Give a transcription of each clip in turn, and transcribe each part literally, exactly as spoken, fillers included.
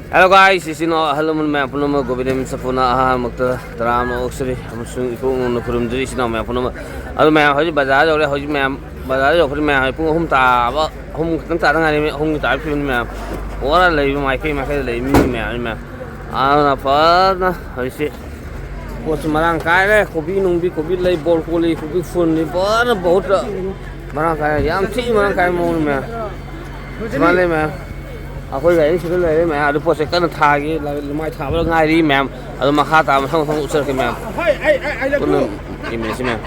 Hello guys, ꯏꯆꯤꯟ ꯏꯅꯥꯎ ꯑꯍꯜ ꯂꯃꯟ ꯃꯌꯥꯝ ꯄꯨꯝꯅꯃꯛ, ꯒꯣꯕꯤꯟꯗ ꯁꯐꯨꯅ ꯑꯍꯥꯟꯕꯃꯛꯇ ꯇꯔꯥꯝꯅ ꯑꯣꯛꯆꯔꯤ ꯑꯃꯁꯨꯡ ꯏꯄꯨꯛ ꯅꯨꯡꯅ ꯈꯨꯔꯨꯝꯖꯔꯤ ꯏꯆꯤꯟ ꯏꯅꯥꯎ ꯃꯌꯥꯝ ꯄꯨꯝꯅꯃꯛ꯫ ꯑꯗꯨ ꯃꯌꯥꯝ ꯍꯧꯖꯤꯛ ꯕꯖꯥꯔ ꯌꯧꯔꯦ꯫ ꯍꯧꯖꯤꯛ ꯃꯌꯥꯝ ꯕꯖꯥꯔ ꯌꯧꯔꯛꯄꯗ ꯃꯌꯥꯝ ꯍꯧꯖꯤꯛ ꯄꯨꯡ ꯑꯍꯨꯝ ꯇꯥꯕ, ꯑꯍꯨꯝ ꯈꯤꯇꯪ ꯇꯥꯗ ꯉꯥꯏꯔꯤ꯫ ꯑꯍꯨꯝꯒꯤ ꯇꯥꯕ ꯐꯤꯕꯝꯅꯤ ꯃꯌꯥꯝ꯫ ꯋꯥꯔ ꯂꯩꯕ ꯃꯥꯏꯀꯩ ꯃꯥꯏꯀꯩꯗ ꯂꯩꯕ ꯃꯤ ꯃꯌꯥꯝꯅꯤ ꯃꯌꯥꯝ꯫ ꯑꯗꯨꯅ ꯐꯖꯅ ꯍꯧꯖꯤꯛꯁꯤ ꯄꯣꯠꯁꯤ ꯃꯔꯥꯡ ꯀꯥꯏꯔꯦ꯫ ꯀꯣꯕꯤ ꯅꯨꯡꯕꯤ, ꯀꯣꯕꯤ ꯂꯩ, ꯕ꯭ꯔꯣꯀꯣꯂꯤ, ꯀꯣꯕꯤ ꯐꯨꯜꯅꯤ ꯐꯖꯅ ꯕꯍꯨꯠ ꯃꯔꯥꯡ ꯀꯥꯏꯔꯦ꯫ ꯌꯥꯝ ꯊꯤ ꯃꯔꯥꯡ ꯀꯥꯏꯕ ꯃꯑꯣꯡꯅꯤ ꯃꯌꯥꯝ꯫ ꯁꯨꯃꯥꯏꯅ ꯂꯩ ꯃꯌꯥꯝ꯫ ꯑꯩꯈꯣꯏ ꯒꯥꯔꯤ ꯁꯤꯗ ꯂꯩꯔꯦ ꯃꯌꯥꯝ꯫ ꯑꯗꯨ ꯄꯣꯠꯁꯦ ꯀꯟꯅ ꯊꯥꯒꯤ, ꯂꯨꯃꯥꯏ ꯊꯥꯕꯗ ꯉꯥꯏꯔꯤ ꯃꯌꯥꯝ꯫ ꯑꯗꯨ ꯃꯈꯥ ꯇꯥꯕ ꯃꯊꯪ ꯃꯊꯪ ꯎꯠꯆꯔꯛꯀꯦ ꯃꯌꯥꯝ꯫ ꯄꯨꯟꯅ ꯌꯦꯡꯃꯤꯟꯅꯁꯤ ꯃꯌꯥꯝ꯫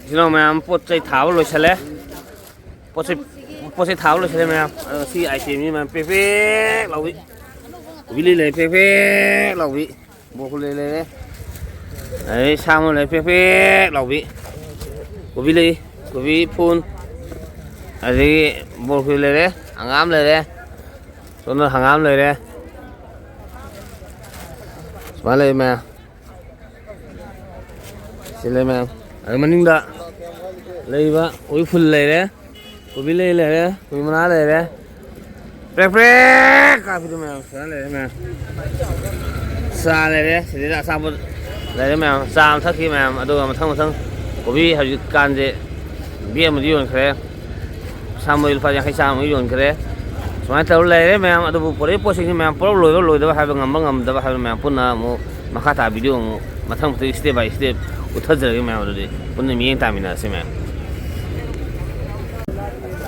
ꯏꯆꯤꯟ ꯏꯅꯥꯎ ꯃꯌꯥꯝ ꯄꯣꯠ ꯆꯩ ꯊꯥꯕ ꯂꯣꯏꯁꯤꯜꯂꯦ꯫ ꯄꯣꯠ ꯆꯩ, ꯄꯣꯠ ꯆꯩ ꯊꯥꯕ ꯂꯣꯏꯁꯤꯜꯂꯦ ꯃꯌꯥꯝ꯫ ꯑꯗꯣ ꯁꯤ ꯑꯥꯏꯇꯦꯝꯁꯤ ꯃꯌꯥꯝ ꯄꯦꯛ ꯄꯦꯛ ꯂꯥꯎꯕꯤ꯫ ꯀꯣꯕꯤ ꯂꯩ ꯂꯩ ꯄꯦꯛ ꯄꯦꯛ ꯂꯥꯎꯕꯤ꯫ ꯕ꯭ꯔꯣꯀꯣꯂꯤ ꯂꯩꯔꯦ꯫ ꯑꯗꯩ ꯁꯥ ꯃꯔꯣꯏ ꯂꯩ ꯄꯦꯛ ꯄꯦꯛ ꯂꯥꯎꯕꯤ꯫ ꯀꯣꯕꯤ ꯂꯩ, ꯀꯣꯕꯤ ꯐꯨꯜ꯫ ꯑꯗꯒꯤ ꯕ꯭ꯔꯣꯀꯣꯂꯤ ꯂꯩꯔꯦ, ꯍꯪꯒꯥꯝ ꯂꯩꯔꯦ꯫ ꯁꯣꯝꯗ ꯍꯪꯒꯥꯝ ꯂꯩꯔꯦ꯫ ꯁꯨꯃꯥꯏꯅ ꯂꯩ ꯃꯌꯥꯝ꯫ ꯁꯤ ꯂꯩ ꯃꯌꯥꯝ꯫ ꯑꯗꯨ ꯃꯅꯤꯡꯗ ꯂꯩꯕ ꯀꯣꯕꯤ ꯐꯨꯜ ꯂꯩꯔꯦ, ꯀꯣꯕꯤ ꯂꯩ ꯂꯩꯔꯦ, ꯀꯣꯕꯤ ꯃꯅꯥ ꯂꯩꯔꯦ꯫ ꯄ꯭ꯔꯦꯛ ꯄ꯭ꯔꯦꯛ ꯀꯥꯞꯄꯤꯗꯣ ꯃꯌꯥꯝ, ꯁꯨꯃꯥꯏꯅ ꯂꯩꯔꯦ ꯃꯌꯥꯝ꯫ ꯆꯥ ꯂꯩꯔꯦ, ꯁꯤꯗꯩꯗ ꯑꯆꯥꯄꯣꯠ ꯂꯩꯔꯦ ꯃꯌꯥꯝ꯫ ꯆꯥ ꯑꯃ ꯊꯛꯈꯤ ꯃꯌꯥꯝ꯫ ꯑꯗꯨꯒ ꯃꯊꯪ ꯃꯊꯪ ꯀꯣꯕꯤ ꯍꯧꯖꯤꯛꯀꯥꯟꯁꯦ ꯕꯦꯛ ꯑꯃꯗꯤ ꯌꯣꯟꯈ꯭ꯔꯦ꯫ ꯁꯥ ꯃꯔꯣꯏ ꯂꯨꯄꯥ ꯌꯥꯡꯈꯩ ꯆꯥꯝꯃ ꯑꯃ ꯌꯣꯟꯈ꯭ꯔꯦ꯫ ꯁꯨꯃꯥꯏꯅ ꯇꯧꯔ ꯂꯩꯔꯦ ꯃꯌꯥꯝ꯫ ꯑꯗꯨꯕꯨ ꯄꯨꯔꯛꯏ ꯄꯣꯠꯁꯤꯡꯁꯤ ꯃꯌꯥꯝ ꯄꯨꯂꯞ ꯂꯣꯏꯕ ꯂꯣꯏꯗꯕ ꯍꯥꯏꯕ, ꯉꯝꯕ ꯉꯝꯗꯕ ꯍꯥꯏꯕ ꯃꯌꯥꯝ ꯄꯨꯟꯅ ꯑꯃꯨꯛ ꯃꯈꯥ ꯇꯥꯕ ꯚꯤꯗꯤꯑꯣ ꯑꯃꯨꯛ ꯃꯊꯪ ꯃꯊꯪ step by step ꯎꯠꯊꯖꯔꯒꯦ ꯃꯌꯥꯝ꯫ ꯑꯗꯨꯗꯤ ꯄꯨꯟꯅ ꯃꯤꯠꯌꯦꯡ ꯇꯥꯃꯤꯟꯅꯔꯁꯤ ꯃꯌꯥꯝ꯫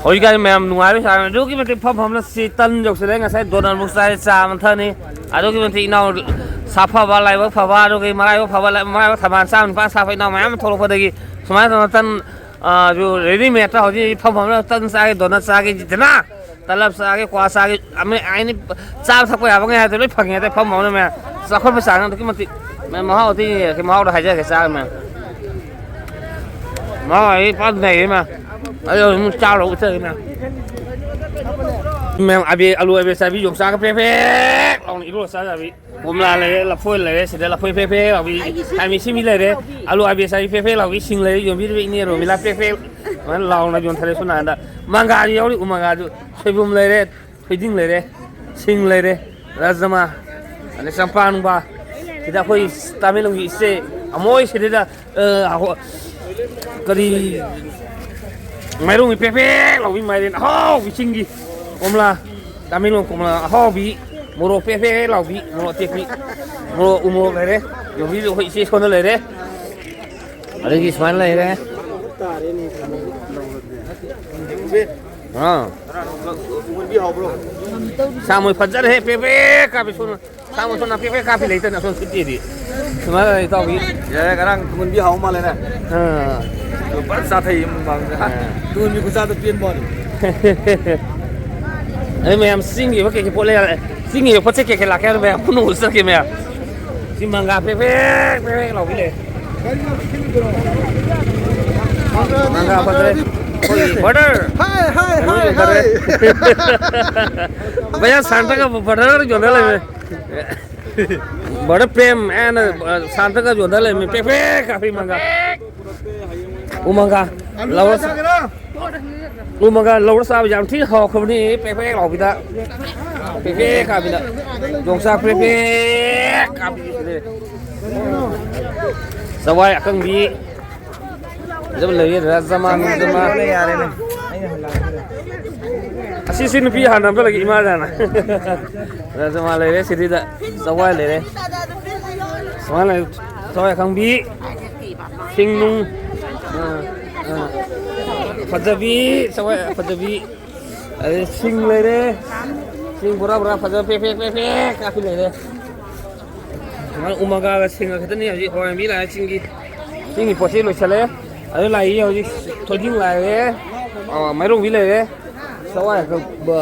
ꯍꯧꯖꯤꯛꯀꯥꯟ ꯃꯌꯥꯝ ꯅꯨꯡꯉꯥꯏꯕ ꯁꯥꯔꯦ꯫ ꯑꯗꯨꯛꯀꯤ ꯃꯇꯤꯛ ꯐꯝ ꯐꯝꯅ ꯁꯤ ꯇꯟ ꯌꯧꯁꯤꯜꯂꯦ꯫ ꯉꯁꯥꯏ ꯗꯣꯅꯠ ꯑꯃꯨꯛ ꯆꯥꯔꯦ, ꯆꯥ ꯑꯃ ꯊꯛꯑꯅꯤ꯫ ꯑꯗꯨꯛꯀꯤ ꯃꯇꯤꯛ ꯏꯅꯥꯎ ꯁꯥꯐꯕ, ꯂꯥꯏꯕꯛ ꯐꯕ, ꯑꯗꯨꯒꯤ ꯃꯔꯥꯏꯕꯛ ꯐꯕ, ꯃꯔꯥꯏꯕꯛ ꯊꯝꯕꯥꯜ ꯆꯥꯝ ꯅꯤꯄꯥꯟ ꯁꯥꯠꯄ ꯏꯅꯥꯎ ꯃꯌꯥꯝ ꯑꯃ ꯊꯣꯛꯂꯛꯄꯗꯒꯤ ꯁꯨꯃꯥꯏꯅ ꯇꯧꯅ ꯇꯟ ꯑꯥ, ꯁꯨ readymade ꯍꯧꯖꯤꯛ ꯐꯝ ꯐꯝꯅ ꯇꯟ ꯆꯥꯒꯦ, ꯗꯣꯅꯠ ꯆꯥꯒꯦ, ꯖꯤꯇꯅ ꯇꯂꯞ ꯆꯥꯒꯦ, ꯀ꯭ꯋꯥ ꯆꯥꯒꯦ, ꯑꯃ ꯑꯩꯅ ꯆꯥꯕ ꯊꯛꯄ ꯌꯥꯕ ꯉꯩ ꯍꯥꯏꯗꯣ ꯂꯣꯏ ꯐꯪꯉꯦ꯫ ꯑꯗꯩ ꯐꯝ ꯐꯝꯅ ꯃꯌꯥꯝ ꯆꯥꯎꯈꯠꯄ ꯆꯥꯡ ꯑꯗꯨꯛꯀꯤ ꯃꯇꯤꯛ ꯃꯌꯥꯝ ꯃꯍꯥꯎ ꯑꯇꯩ ꯃꯍꯥꯎꯗꯣ ꯍꯥꯏꯖꯔꯒꯦ꯫ ꯆꯥꯔ ꯃꯌꯥꯝ ꯃꯍꯥꯎ ꯑꯩ ꯄꯥꯛ ꯂꯩꯌꯦ ꯃꯌꯥꯝ꯫ ꯑꯗꯣ ꯑꯃꯨꯛ ꯆꯥꯔꯨꯔꯒ ꯎꯠꯆꯔꯒꯦ ꯃꯌꯥꯝ꯫ ꯃꯌꯥꯝ ꯑꯕꯦ-, ꯑꯂꯨ ꯑꯕꯦ ꯆꯥꯕꯤ ꯌꯣꯡꯆꯥꯛꯀ ꯄ꯭ꯔꯦꯛ ꯄ꯭ꯔꯦꯛ ꯂꯥꯎꯅ ꯏꯔꯣ ꯆꯥꯖꯕꯤ꯫ ꯀꯣꯝꯂꯥ ꯂꯩꯔꯦ, ꯂꯐꯣꯏ ꯂꯩꯔꯦ, ꯁꯤꯗ ꯂꯐꯣꯏ ꯐꯦ ꯐꯦ ꯂꯥꯎꯕꯤ, ꯈꯥꯃꯦꯟ ꯑꯁꯤꯟꯕꯤ ꯂꯩꯔꯦ, ꯑꯂꯨ ꯑꯕꯦ ꯆꯥꯕꯤ ꯐꯦ ꯐꯦ ꯂꯥꯎꯕꯤ, ꯁꯤꯡ ꯂꯩꯔꯦ, ꯌꯣꯟꯕꯤꯔꯤꯕ ꯏꯅꯦ ꯔꯣꯃꯤꯂꯥ ꯐꯦ ꯐꯦ ꯁꯨꯃꯥꯏꯅ ꯂꯥꯎꯅ ꯌꯣꯟꯊꯔꯦ꯫ ꯁꯣꯝ ꯅꯥꯀꯟꯗ ꯃꯪꯒ꯭ꯔꯥꯁꯨ ꯌꯥꯎꯔꯤ, ꯎ ꯃꯪꯒ꯭ꯔꯥꯁꯨ꯫ ꯁꯣꯏꯕꯨꯝ ꯂꯩꯔꯦ, ꯊꯣꯏꯗꯤꯡ ꯂꯩꯔꯦ, ꯁꯤꯡ ꯂꯩꯔꯦ, ꯔꯥꯖꯃꯥ, ꯑꯗꯩ ꯆꯝꯄ꯭ꯔꯥ ꯅꯨꯡꯕ꯫ ꯁꯤꯗ ꯑꯩꯈꯣꯏ ꯇꯥꯃꯦꯡꯂꯣꯡꯒꯤ ꯏꯆꯦ ꯑꯃꯣꯏ ꯁꯤꯗꯩꯗ, ꯑ, ꯍꯣ-, ꯀꯔꯤ, ꯃꯥꯏꯔꯣꯡꯒꯤ ꯄꯦꯛ ꯄꯦꯛ ꯂꯥꯎꯕꯤ ꯃꯥꯏꯔꯦꯟ ꯑꯍꯥꯎꯕꯤ ꯆꯤꯡꯒꯤ ꯀꯣꯝꯂꯥ, ꯇꯥꯃꯦꯡꯂꯣꯡ ꯀꯣꯝꯂꯥ ꯑꯍꯥꯎꯕꯤ, ꯃꯣꯔꯣꯛ ꯄꯦꯛ ꯄꯦꯛ ꯂꯥꯎꯕꯤ, ꯃꯣꯔꯣꯛ ꯑꯇꯦꯛꯄꯤ, ꯃꯣꯔꯣꯛ, ꯎ ꯃꯣꯔꯣꯛ ꯂꯩꯔꯦ꯫ ꯌꯣꯟꯕꯤꯗꯨ ꯑꯩꯈꯣꯏ ꯏꯆꯦ ꯁꯣꯟꯗ ꯂꯩꯔꯦ꯫ ꯑꯗꯒꯤ ꯁꯨꯃꯥꯏꯅ ꯂꯩꯔꯦ꯫ ꯑꯥ꯫ ꯁꯥ ꯃꯣꯏ ꯐꯖꯔꯦꯍꯦ, ꯄꯦ ꯄꯦ ꯀꯥꯞꯄꯤ ꯁꯣꯝꯅ꯫ ꯁꯥ ꯃꯣꯏ ꯁꯣꯝꯅ ꯄꯦ ꯄꯦ ꯀꯥꯞꯄꯤ ꯂꯩꯇꯅ ꯑꯁꯣꯝ ꯁꯤꯠꯇꯦꯗꯤ꯫ ꯁꯨꯃꯥꯏꯅ ꯂꯩ ꯇꯧꯕꯤ꯫ ꯌꯥꯔꯦ, ꯉꯔꯥꯡ ꯇꯨꯡꯍꯟꯕꯤ ꯍꯥꯎ ꯃꯥꯜꯂꯦꯅꯦ꯫ ꯑꯥ꯫ ꯐꯖꯅ ꯆꯥꯊꯩ ꯃꯨꯛꯕꯥꯡꯁꯦ꯫ ꯑꯥ꯫ ꯇꯨꯡꯍꯟꯕꯤ ꯈꯨꯆꯥꯗꯣ ꯄꯦꯟꯕ ꯋꯥꯅꯤ꯫ ꯑꯗꯩ ꯃꯌꯥꯝ ꯆꯤꯡꯒꯤ ꯑꯣꯏꯕ ꯀꯩꯀꯩ ꯄꯣꯠ ꯂꯩ ꯌꯥꯔꯦ꯫ ꯆꯤꯡꯒꯤ ꯑꯣꯏꯕ ꯄꯣꯠ ꯆꯩ ꯀꯩꯀꯩ ꯂꯥꯛꯀꯦ ꯍꯥꯏꯅꯣ ꯃꯌꯥꯝ ꯄꯨꯟꯅ ꯎꯕ ꯆꯠꯀꯦ ꯃꯌꯥꯝ꯫ ꯁꯤ ꯃꯪꯒꯥ ꯄꯦꯛ ꯄꯦꯛ ꯄꯦꯛ ꯄꯦꯛ ꯂꯥꯎꯕꯤ ꯂꯩ꯫ ꯃꯪꯒꯥ ꯐꯖꯔꯦ꯫ ꯑꯩꯈꯣꯏꯒꯤ ꯕ꯭ꯔꯗꯔ꯫ ꯍꯥꯏ, ꯍꯥꯏ, ꯀꯩꯅꯣ ꯍꯥꯏ, ꯌꯣꯟꯊꯔꯦ꯫ ꯍꯥꯏ꯫ ꯕꯌꯥ ꯁꯥꯟꯇꯒ ꯕ꯭ꯔꯗꯔ ꯌꯣꯟꯊ ꯂꯩꯔꯝꯃꯦ꯫ ꯕ꯭ꯔꯗꯔ ꯄ꯭ꯔꯦꯝ ꯑꯦꯟ ꯁꯥꯟꯇꯒ ꯌꯣꯟꯊ ꯂꯩꯔꯝꯃꯦ꯫ ꯄꯦꯛ ꯄꯦꯛ ꯀꯥꯞꯄꯤ ꯃꯪꯒꯥ꯫ ꯎꯃꯪꯒ ꯂꯧꯔ ꯆꯥ-, ꯎꯃꯪꯒ ꯂꯧꯔ ꯆꯥꯕ ꯌꯥꯝ ꯊꯤꯅ ꯍꯥꯎꯈ꯭ꯔꯕꯅꯤ, ꯄꯦꯛ ꯄꯦꯛ ꯂꯥꯎꯕꯤꯗ꯫ ꯄꯦꯛ ꯄꯦꯛ ꯀꯥꯕꯤꯗ꯫ ꯌꯣꯡꯆꯥꯛ ꯄꯦꯛ ꯄꯦꯛ ꯀꯥꯕꯤ꯫ ꯆꯋꯥꯏ ꯑꯀꯪꯕꯤ꯫ ꯐꯖꯕ ꯂꯩꯔꯦ, ꯔꯖꯃꯥ, ꯅꯨꯡꯖꯃꯥ꯫ ꯑꯁꯤꯁꯤ ꯅꯨꯄꯤ ꯍꯥꯟꯅ ꯑꯝꯇ ꯂꯩꯒꯦ, ꯏꯃꯥꯗ ꯍꯥꯟꯅ꯫ ꯔꯖꯃꯥ ꯂꯩꯔꯦ, ꯁꯤꯗꯤꯗ ꯆꯋꯥꯏ ꯂꯩꯔꯦ꯫ ꯁꯨꯃꯥꯏꯅ ꯂꯩ, ꯆꯋꯥꯏ ꯑꯀꯪꯕꯤ꯫ ꯁꯤꯡ ꯅꯨꯡ, ꯑ, ꯑ, ꯐꯖꯕꯤ, ꯆꯋꯥꯏ ꯐꯖꯕꯤ, ꯑꯗꯩ ꯁꯤꯡ ꯂꯩꯔꯦ, ꯁꯤꯡ ꯕꯣꯔꯥ ꯕꯣꯔꯥ ꯐꯖꯕ ꯄꯦꯛ ꯄꯦꯛ ꯄꯦꯛ ꯄꯦꯛ ꯀꯥꯞꯄꯤ ꯂꯩꯔꯦ꯫ ꯁꯨꯃꯥꯏꯅ ꯎꯃꯪꯒꯥꯒ ꯁꯤꯡꯒ ꯈꯛꯇꯅꯤ ꯍꯧꯖꯤꯛ ꯍꯋꯥꯏ ꯃꯤ ꯂꯥꯛꯑꯦ ꯆꯤꯡꯒꯤ, ꯆꯤꯡꯒꯤ ꯄꯣꯠ ꯆꯩ ꯂꯣꯏꯁꯜꯂꯦ꯫ ꯑꯗꯨ ꯂꯥꯛꯏ ꯍꯧꯖꯤꯛ ꯊꯣꯏꯗꯤꯡ ꯂꯥꯛꯑꯦ, ꯑ, ꯃꯥꯏꯔꯣꯡꯕꯤ ꯂꯩꯔꯦ, ꯆꯋꯥꯏ ꯑꯀꯪꯕ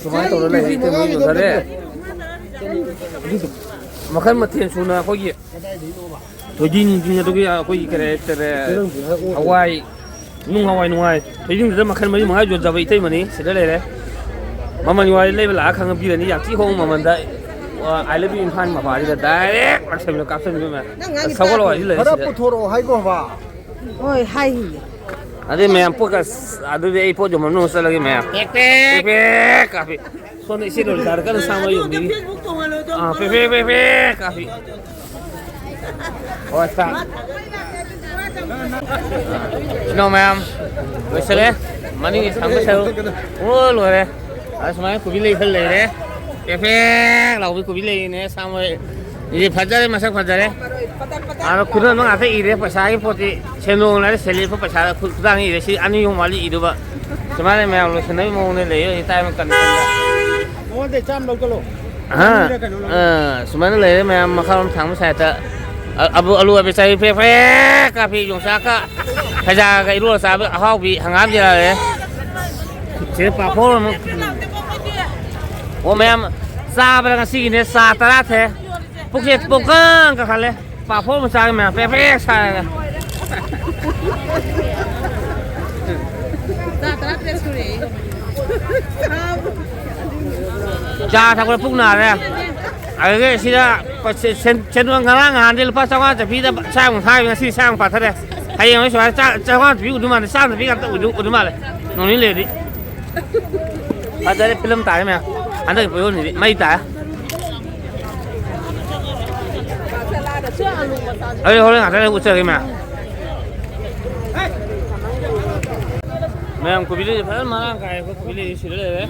ꯁꯨꯃꯥꯏꯅ ꯇꯧꯔ ꯂꯩꯔꯦ꯫ ꯏꯇꯩꯃ ꯌꯣꯟꯊꯔꯦ꯫ ꯃꯈꯜ ꯃꯊꯦꯜ ꯁꯨꯅ ꯑꯩꯈꯣꯏꯒꯤ ꯊꯣꯏꯗꯤꯡ ꯅꯨꯡꯗꯤꯡ ꯑꯗꯨꯒꯤ ꯑꯩꯈꯣꯏꯒꯤ ꯀꯔꯤ ꯍꯥꯏꯇꯥꯔꯦ, ꯍꯋꯥꯏ, ꯅꯨꯡ ꯍꯋꯥꯏ ꯅꯨꯡꯉꯥꯏ꯫ ꯊꯣꯏꯗꯤꯡꯗꯨꯗ ꯃꯈꯜ ꯃꯔꯤ ꯃꯉꯥ ꯌꯣꯟꯖꯕ ꯏꯇꯩꯃꯅꯤ ꯁꯤꯗ ꯂꯩꯔꯦ꯫ ꯃꯃꯜ ꯋꯥꯔꯤ ꯂꯩꯕ ꯂꯥꯛꯑ ꯈꯪꯉ ꯄꯤꯔꯅꯤ꯫ ꯌꯥꯝ ꯊꯤ ꯍꯣꯡꯕ ꯃꯃꯜꯗ꯫ ꯑ, I love you Imphal ꯃꯄꯥꯁꯤꯗ direct ꯂꯥꯛꯁꯟꯕꯤꯗꯣ, ꯀꯥꯞꯁꯟꯕꯤꯗꯣ ꯃꯌꯥꯝ꯫ ꯅꯪ ꯉꯥꯡꯉꯤ ꯁꯒꯣꯜ ꯍꯋꯥꯏꯁꯤ ꯂꯩꯔꯦ ꯈꯔ ꯁꯤꯗ꯫ ꯄꯨꯊꯣꯔꯛꯑꯣ ꯍꯥꯏꯒꯣ ꯍꯥꯏꯕ꯫ ꯍꯣꯏ, ꯍꯥꯏꯈꯤꯒꯦ꯫ ꯑꯗꯨꯗꯤ ꯃꯌꯥꯝ ꯄꯣꯠꯀ ꯑꯁ, ꯑꯗꯨꯗꯤ ꯑꯩ ꯄꯣꯠ ꯌꯣꯟꯐꯝ ꯃꯅꯨꯡ ꯆꯠꯂꯒꯦ ꯃꯌꯥꯝ꯫ ꯄꯦꯛ ꯄꯦꯛ꯫ ꯄꯦꯛ ꯄꯦꯛ ꯀꯥꯞꯄꯤ꯫ ꯁꯣꯝꯗ ꯏꯆꯦ ꯂꯣꯂꯤꯇꯥꯗ ꯀꯟꯅ ꯁꯥꯡꯕ ꯌꯣꯟꯕꯤꯔꯤ꯫ ꯑꯥ, ꯄꯦꯛ ꯄꯦꯛ ꯄꯦꯛ ꯄꯦꯛ ꯀꯥꯞꯄꯤ꯫ ꯍꯣꯏ, ꯁꯥ꯫ ꯏꯆꯤꯟ ꯏꯅꯥꯎ ꯃꯌꯥꯝ ꯂꯣꯏꯁꯜꯂꯦ꯫ ꯃꯅꯤꯡꯒꯤ ꯊꯪꯕ ꯁꯔꯨꯛ ꯄꯨꯡꯂꯣꯏ ꯂꯣꯏꯔꯦ꯫ ꯑꯗ ꯁꯨꯃꯥꯏꯅ ꯀꯣꯕꯤ ꯂꯩ ꯈꯔ ꯂꯩꯔꯦ꯫ ꯄꯦꯛ ꯄꯦꯛ ꯂꯥꯎꯕꯤ ꯀꯣꯕꯤ ꯂꯩꯔꯤꯅꯦ ꯁꯥꯡꯕ꯫ ꯏꯗꯤ ꯐꯖꯔꯦ, ꯃꯁꯛ ꯐꯖꯔꯦ꯫ ꯑꯗꯣ ꯈꯨꯗꯣꯜ ꯉꯥꯛꯇ ꯏꯔꯦ, ꯄꯩꯁꯥꯒꯤ ꯄꯣꯠꯇꯤ ꯁꯦꯟꯗꯣꯡ ꯂꯩꯔꯦ, ꯁꯦꯂꯦꯞꯄ ꯄꯩꯁꯥꯗ ꯈꯨ-, ꯈꯨꯗꯥꯡ ꯏꯔꯦ, ꯁꯤ ꯑꯅꯤ ꯑꯍꯨꯝ ꯋꯥꯠꯂꯤ ꯏꯗꯨꯕ꯫ ꯁꯨꯃꯥꯏꯅ ꯃꯌꯥꯝ ꯂꯣꯏꯁꯤꯟꯅꯕꯒꯤ ꯃꯑꯣꯡꯗ ꯂꯩꯌꯦ ꯍꯧꯖꯤꯛ ꯇꯥꯏꯝ ꯀꯟꯗꯤꯁꯟꯗ꯫ ꯃꯉꯣꯟꯗꯩ ꯆꯥꯝ ꯂꯧꯁꯜꯂꯣ꯫ ꯑꯍ꯫ ꯑꯅꯤꯔ ꯀꯩꯅꯣ ꯂꯧ-, ꯑ, ꯁꯨꯃꯥꯏꯅ ꯂꯩꯔꯦ ꯃꯌꯥꯝ ꯃꯈꯥꯔꯣꯝ ꯊꯥꯡꯕ ꯁꯥꯏꯠꯇ꯫ ꯑ-, ꯑꯕꯨ-, ꯑꯂꯨ ꯑꯕꯦꯆꯥꯕꯤ ꯐ꯭ꯔꯦꯛ ꯐ꯭ꯔꯦꯛ ꯀꯥꯞꯄꯤ, ꯌꯣꯡꯆꯥꯛꯀ ꯈꯩꯖꯥꯒ ꯏꯔꯣꯜꯂ ꯆꯥꯕ ꯑꯍꯥꯎꯕꯤ ꯍꯪꯒꯥꯝ ꯌꯥꯔꯦ꯫ ꯁꯤꯗ ꯄꯥꯐꯣꯔ ꯑꯃꯨꯛ꯫ ꯑꯣ ꯃꯌꯥꯝ ꯆꯥꯕꯗ ꯉꯁꯤꯒꯤꯅꯦ ꯆꯥ ꯇꯔꯥ ꯊꯦ꯫ ꯄꯨꯛꯁꯦ ꯄꯨꯡꯀꯪ ꯀꯪꯈꯠꯂꯦ꯫ ꯄꯥꯐꯣꯔ ꯑꯃ ꯆꯥꯒꯦ ꯃꯌꯥꯝ ꯄ꯭ꯔꯦꯛ ꯄ꯭ꯔꯦꯛ ꯁꯥꯔꯒ꯫ ꯆꯥ ꯇꯔꯥ ꯇꯔꯦꯠ ꯁꯨꯔꯦ꯫ ꯆꯥ ꯊꯛꯄꯗ ꯄꯨꯛ ꯅꯥꯔꯦ꯫ ꯑꯗꯨꯗꯒꯤ ꯁꯤꯗ ꯁꯦꯟ-, ꯁꯦꯟꯗꯣꯡ ꯉꯔꯥꯡ ꯅꯍꯥꯟꯗꯤ ꯂꯨꯄꯥ ꯆꯥꯝꯃꯉꯥ ꯆꯠꯄꯤꯗ ꯁꯥꯏꯃꯨꯛ ꯊꯥꯈꯤꯕ, ꯉꯁꯤ ꯁꯥꯏꯃꯨꯛ ꯄꯥꯊꯔꯦ꯫ ꯍꯌꯦꯡ ꯍꯣꯏ ꯁꯨꯃꯥꯏꯅ ꯆꯥ-, ꯆꯥꯝꯃꯉꯥ ꯆꯠꯄꯤ ꯎꯗꯧ ꯃꯥꯜꯂꯦ, ꯆꯥꯝꯃ ꯆꯠꯄꯤ ꯉꯥꯛꯇ ꯎꯗꯧ, ꯎꯗꯧ ꯃꯥꯜꯂꯦ꯫ ꯅꯣꯡ ꯅꯤꯅꯤ ꯂꯩꯔꯗꯤ꯫ ꯐꯖꯔꯦ, ꯐꯤꯂꯝ ꯇꯥꯔꯦ ꯃꯌꯥꯝ꯫ ꯍꯟꯗꯛꯀꯤ ꯄꯣꯌꯣꯟꯁꯤꯗꯤ ꯃꯩ ꯇꯥꯔꯦ꯫ ꯑꯩ ꯍꯣꯔꯦꯟ ꯉꯥꯛꯇꯪ ꯂꯩꯔ ꯎꯠꯆꯔꯒꯦ ꯃꯌꯥꯝ꯫ ꯃꯌꯥꯝ ꯀꯣꯕꯤ ꯂꯩꯁꯦ ꯐꯖꯅ ꯃꯔꯥꯡ ꯀꯥꯏꯔꯦ꯫ ꯑꯩꯈꯣꯏ ꯀꯣꯕꯤ ꯂꯩꯁꯦ ꯁꯤꯗ ꯂꯩꯔꯦ꯫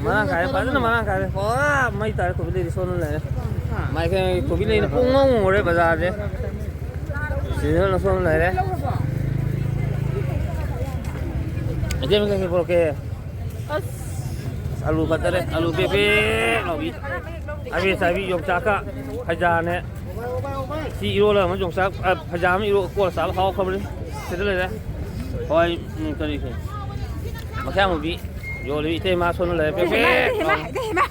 ꯃꯔꯥꯡ ꯀꯥꯏꯔꯦ, ꯐꯖꯅ ꯃꯔꯥꯡ ꯀꯥꯏꯔꯦ꯫ ꯄꯨꯔꯥ ꯃꯩ ꯇꯥꯔꯦ ꯀꯣꯕꯤ ꯂꯩꯁꯦ ꯁꯣꯝꯗ ꯂꯩꯔꯦ꯫ ꯃꯥꯏꯀꯩ ꯀꯣꯕꯤ ꯂꯩꯅ ꯄꯨꯡꯉꯧ ꯉꯧꯔꯦ ꯕꯖꯥꯔꯁꯦ꯫ ꯁꯤꯗꯅ ꯁꯣꯝꯗ ꯂꯩꯔꯦ꯫ ꯏꯆꯦ, ꯀꯩꯀꯩ ꯄꯨꯔꯛꯀꯦ? ꯑꯁ꯫ ꯑꯂꯨ ꯐꯖꯔꯦ, ꯑꯂꯨ ꯄꯦꯛ ꯄꯦꯛ ꯂꯥꯎꯕꯤ꯫ ꯑꯕꯦ ꯆꯥꯕꯤ ꯌꯣꯡꯆꯥꯛꯀ ꯐꯩꯖꯥꯅꯦ꯫ ꯁꯤ ꯏꯔꯣꯜꯂ ꯑꯃ ꯌꯣꯡꯆꯥꯛ, ꯑ, ꯐꯩꯖꯥ ꯑꯃ ꯏꯔꯣ-, ꯀꯣꯠꯂ ꯆꯥꯕ ꯍꯥꯎꯈ꯭ꯔꯕꯅꯤ꯫ ꯁꯤꯗ ꯂꯩꯔꯦ꯫ ꯍꯋꯥꯏ, ꯎꯝ, ꯀꯔꯤ, ꯀꯔꯤ? ꯃꯈꯌꯥꯝ ꯃꯨꯕꯤ ꯌꯣꯜꯂꯤ ꯏꯇꯩꯃ ꯁꯣꯝꯗ ꯂꯩꯔꯦ꯫ ꯄꯦꯛ ꯄꯦꯛ ꯂꯥꯎꯅ꯫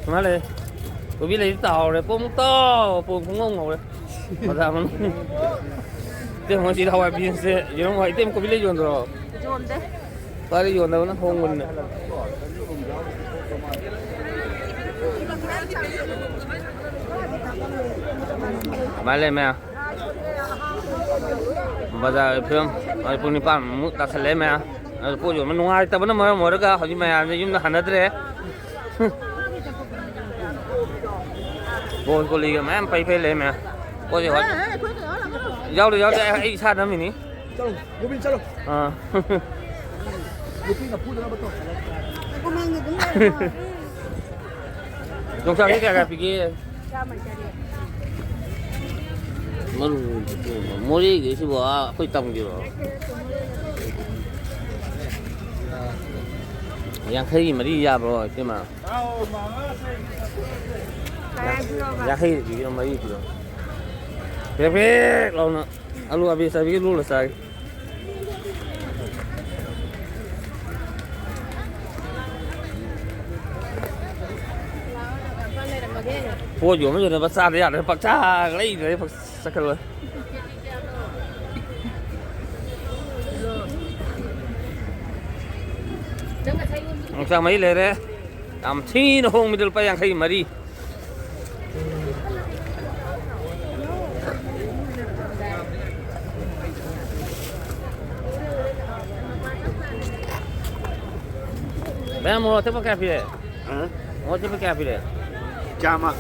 ꯁꯨꯃꯥꯏꯅ ꯂꯩ꯫ ꯀꯣꯕꯤ ꯂꯩꯗꯤ ꯇꯥꯍꯧꯔꯦ꯫ ꯄꯨꯡ ꯇꯥꯎ, ꯄꯨꯡ ꯄꯨꯡꯉꯧ ꯉꯧꯔꯦ꯫ ꯕꯖꯥꯔ ꯃꯅꯨꯡ꯫ ꯏꯇꯩꯃ ꯁꯤꯗ ꯍꯋꯥꯏ ꯕꯤꯟꯁꯁꯦ ꯌꯦꯔꯨꯝ ꯍꯋꯥꯏ꯫ ꯏꯇꯩꯃ ꯀꯣꯕꯤ ꯂꯩ ꯌꯣꯟꯗ꯭ꯔꯣ? ꯌꯣꯟꯗꯦ꯫ ꯀꯥꯏꯗ ꯌꯣꯟꯗꯕꯅ ꯍꯣꯡꯕꯅꯤꯅ꯫ ꯃꯥꯂꯦ ꯃꯌꯥꯝ꯫ ꯕꯖꯥꯔꯒꯤ ꯐꯤꯕꯝ, ꯍꯧꯖꯤꯛ ꯄꯨꯡ ꯅꯤꯄꯥꯟꯃꯨꯛ ꯇꯥꯁꯜꯂꯛꯑꯦ ꯃꯌꯥꯝ꯫ ꯑꯗꯨ ꯄꯣꯠ ꯌꯣꯟꯕ ꯅꯨꯡꯉꯥꯏꯇꯕꯅ ꯃꯔꯝ ꯑꯣꯏꯔꯒ ꯍꯧꯖꯤꯛ ꯃꯌꯥꯝꯁꯦ ꯌꯨꯝꯗ ꯍꯟꯅꯗ꯭ꯔꯦ꯫ ꯕꯣꯜ ꯀꯣꯂꯤꯒ ꯃꯌꯥꯝ ꯄꯩ ꯄꯩ ꯂꯩ ꯃꯌꯥꯝ꯫ ꯄꯣꯠꯁꯦ ꯍꯣꯏ꯫ ꯌꯥꯎꯗꯦ, ꯌꯥꯎꯗꯦ, ꯑꯩ ꯏꯁꯥ ꯅꯝꯃꯤꯅꯤ꯫ ꯆꯠꯂꯣ, ꯒꯣꯕꯤꯟ, ꯆꯠꯂꯣ꯫ ꯑꯥ꯫ ꯅꯨꯄꯤꯅ ꯐꯨꯗꯅꯕ ꯇꯧ꯫ ꯃꯃꯥꯡꯗ ꯑꯗꯨꯝ ꯂꯩꯔꯣ꯫ ꯌꯣꯡꯆꯥꯛꯁꯦ ꯀꯌꯥ ꯀꯌꯥ ꯄꯤꯒꯦ? ꯆꯥꯝꯃ ꯆꯥꯅꯤ꯫ ꯃꯔꯨ ꯃꯣꯔꯦꯒꯤꯁꯤꯕꯨ, ꯑꯥ, ꯑꯩꯈꯣꯏ ꯇꯝꯒꯤꯔꯣ? ꯌꯥꯡꯈꯩ ꯃꯔꯤ ꯌꯥꯕ꯭ꯔꯣ, ꯏꯇꯩꯃ? ꯌꯥꯡꯈꯩ ꯄꯤꯕꯤꯔꯣ, ꯃꯔꯤ ꯄꯤꯔꯣ꯫ ꯄꯦꯛ ꯄꯦꯛ ꯂꯥꯎꯅ ꯑꯂꯨ ꯑꯕꯦ ꯆꯥꯕꯤꯒꯤ ꯂꯣꯜꯂ ꯆꯥꯒꯦ꯫ ꯄꯣꯠ ꯌꯣꯟꯕ ꯌꯣꯟꯅꯕ ꯆꯥꯗ ꯌꯥꯗ꯭ꯔꯦ, ꯄꯪꯆꯥ ꯂꯩꯗ꯭ꯔꯦ, ꯆꯠꯈ꯭ꯔ ꯂꯣꯏꯔꯦ꯫ ꯌꯣꯡꯆꯥꯛ ꯃꯍꯤ ꯂꯩꯔꯦ꯫ ꯌꯥꯝ ꯊꯤꯅ ꯍꯣꯡꯕꯤꯗ ꯂꯨꯄꯥ ꯌꯥꯡꯈꯩ ꯃꯔꯤ꯫ ꯃꯌꯥꯝ ꯃꯣꯔꯣꯛ ꯑꯇꯦꯛꯄ ꯀꯌꯥ ꯄꯤꯔꯦ? ꯍꯥ? ꯃꯣꯔꯣꯛ ꯑꯇꯦꯛꯄ ꯀꯌꯥ ꯄꯤꯔꯦ? ꯆꯥꯝꯃ꯫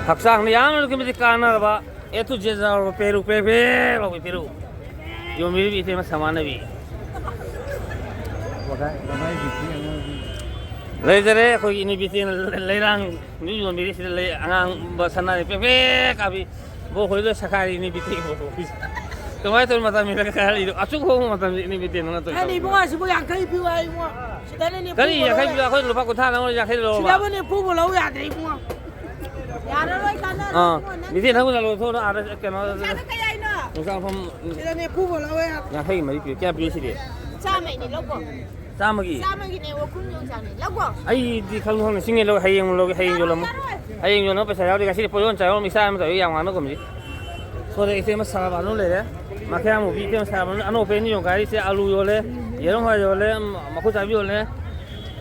ꯍꯛꯆꯥꯡꯗ ꯌꯥꯝꯅ ꯑꯗꯨꯛꯀꯤ ꯃꯇꯤꯛ ꯀꯥꯟꯅꯔꯕ ꯑꯦ ꯇꯨ ꯖꯦꯠ ꯌꯥꯎꯔꯕ ꯄꯦꯔꯨꯛ ꯄꯦꯔꯨꯛ ꯄꯦꯔꯨꯛ ꯂꯥꯎꯕꯤ ꯄꯦꯔꯨꯛ꯫ ꯌꯣꯟꯕꯤꯔꯤꯕ ꯏꯇꯩꯃ ꯁꯃꯥꯟꯅꯕꯤ꯫ ꯋꯥꯒꯥꯏ, ꯋꯥꯒꯥꯏꯒꯤ ꯄꯤ ꯑꯉꯥꯡꯒꯤ꯫ ꯂꯩꯖꯔꯦ ꯑꯩꯈꯣꯏꯒꯤ ꯏꯅꯦ ꯕꯤꯇꯦꯟꯅ ꯂꯩꯔꯥꯡ ꯌꯣꯟꯕꯤꯔꯤ ꯁꯤꯗ ꯂꯩ ꯑꯉꯥꯡꯕ ꯁꯅꯥ ꯄꯦꯛ ꯄꯦꯛ ꯀꯥꯕꯤ꯫ ꯕꯣ ꯈꯣꯏꯗ ꯁꯈꯥꯏꯔꯤ ꯏꯅꯦ ꯕꯤꯇꯦꯟ ꯕꯣ ꯈꯣꯏ꯫ ꯀꯃꯥꯏꯅ ꯇꯧꯔꯤ ꯃꯇꯝꯁꯤꯗ ꯀꯥꯔꯛꯏꯗꯣ? ꯑꯁꯨꯛ ꯍꯣꯡꯕ ꯃꯇꯝꯁꯤꯗ ꯏꯅꯦ ꯕꯤꯇꯦꯟ ꯅꯪꯅ ꯇꯧꯔꯤ ꯊꯕꯛꯁꯤꯕꯣ? ꯏꯕꯨꯡꯉꯣ, ꯑꯁꯤꯕꯨ ꯌꯥꯡꯈꯩ ꯄꯤꯌꯨ ꯍꯥꯏ ꯏꯕꯨꯡꯉꯣ꯫ ꯁꯤꯗꯅꯦ ꯅꯤꯐꯨ ꯀꯔꯤ ꯂꯧ ꯌꯥꯡꯈꯩ ꯄꯤꯌꯨ? ꯌꯥ-, ꯑꯩꯈꯣꯏ ꯂꯨꯄꯥ ꯀꯨꯟꯊ꯭ꯔꯥ ꯂꯧꯔ ꯌꯥꯡꯈꯩ ꯂꯧꯔꯕ? ꯁꯤꯗꯕꯨ ꯅꯤꯐꯨꯕꯨ ꯂꯧ ꯌꯥꯗ꯭ꯔꯦ ꯏꯕꯨꯡꯉꯣ꯫ ꯌꯥꯔꯔꯣꯏ, ꯀꯥꯟꯅꯔꯣꯏ ꯑꯥ, ꯏꯕꯨꯡꯉꯣ, ꯅꯪ ꯕꯤꯇꯦꯟ ꯅꯪꯕꯨ ꯂꯧꯊꯣꯛꯑꯣ ꯑꯥꯗ ꯀꯩꯅꯣ ꯌꯣꯡꯆꯥꯛꯇꯣ ꯀꯌꯥ ꯍꯥꯏꯅꯣ? ꯌꯣꯡꯆꯥꯛ ꯃꯐꯝ ꯁꯤꯗ ꯅꯤꯐꯨꯕꯨ ꯂꯧ ꯌꯥꯗ꯭ꯔꯦ꯫ ꯌꯥꯡꯈꯩ ꯃꯔꯤ ꯄꯤꯌꯨ꯫ ꯀꯌꯥ ꯄꯤꯌꯦ ꯁꯤꯗꯤ? ꯆꯥꯝꯃꯩꯅꯦ, ꯂꯧꯀꯣ꯫ ꯆꯥꯝꯃꯒꯤ? ꯆꯥꯝꯃꯒꯤꯅꯦ, ꯋꯥꯈꯨꯝ ꯌꯣꯡꯆꯥꯛꯅꯦ, ꯂꯧꯀꯣ꯫ ꯑꯩꯗꯤ ꯈꯪ ꯈꯪ ꯅꯤꯡꯁꯤꯡꯉꯦ, ꯂꯧ-, ꯍꯌꯦꯡ ꯂꯧꯒꯦ, ꯍꯌꯦꯡ ꯌꯣꯜꯂꯝꯃꯣ꯫ ꯌꯥꯔꯣꯏ, ꯌꯥꯔꯣꯏ꯫ ꯍꯌꯦꯡ ꯌꯣꯟꯅꯕ ꯄꯩꯁꯥ ꯌꯥꯎꯗꯦ, ꯉꯁꯤꯗꯤ ꯄꯣꯠ ꯌꯣꯟ ꯆꯥ ꯌꯣꯟ ꯏꯆꯥ ꯑꯃ ꯇꯧꯏ, ꯌꯥꯝ ꯉꯥꯡꯅꯒꯨꯝꯁꯤ꯫ ꯁꯣꯝꯗ ꯏꯆꯦ ꯑꯃ ꯁꯥꯕ ꯑꯅꯧ ꯂꯩꯔꯦ, ꯃꯈꯥ ꯑꯃꯨꯕꯤ ꯏꯆꯦ ꯑꯃ ꯁꯥꯕ ꯑꯅꯧ-, ꯑꯅꯧꯕ ꯄꯦꯟ ꯌꯣꯟ ꯀꯥꯏꯔꯤꯁꯦ, ꯑꯂꯨ ꯌꯣꯜꯂꯦ, ꯌꯦꯔꯨꯝ ꯍꯋꯥꯏ ꯌꯣꯜꯂꯦ, ꯃꯈꯨꯠ ꯆꯥꯕꯤ ꯌꯣꯜꯂꯦ,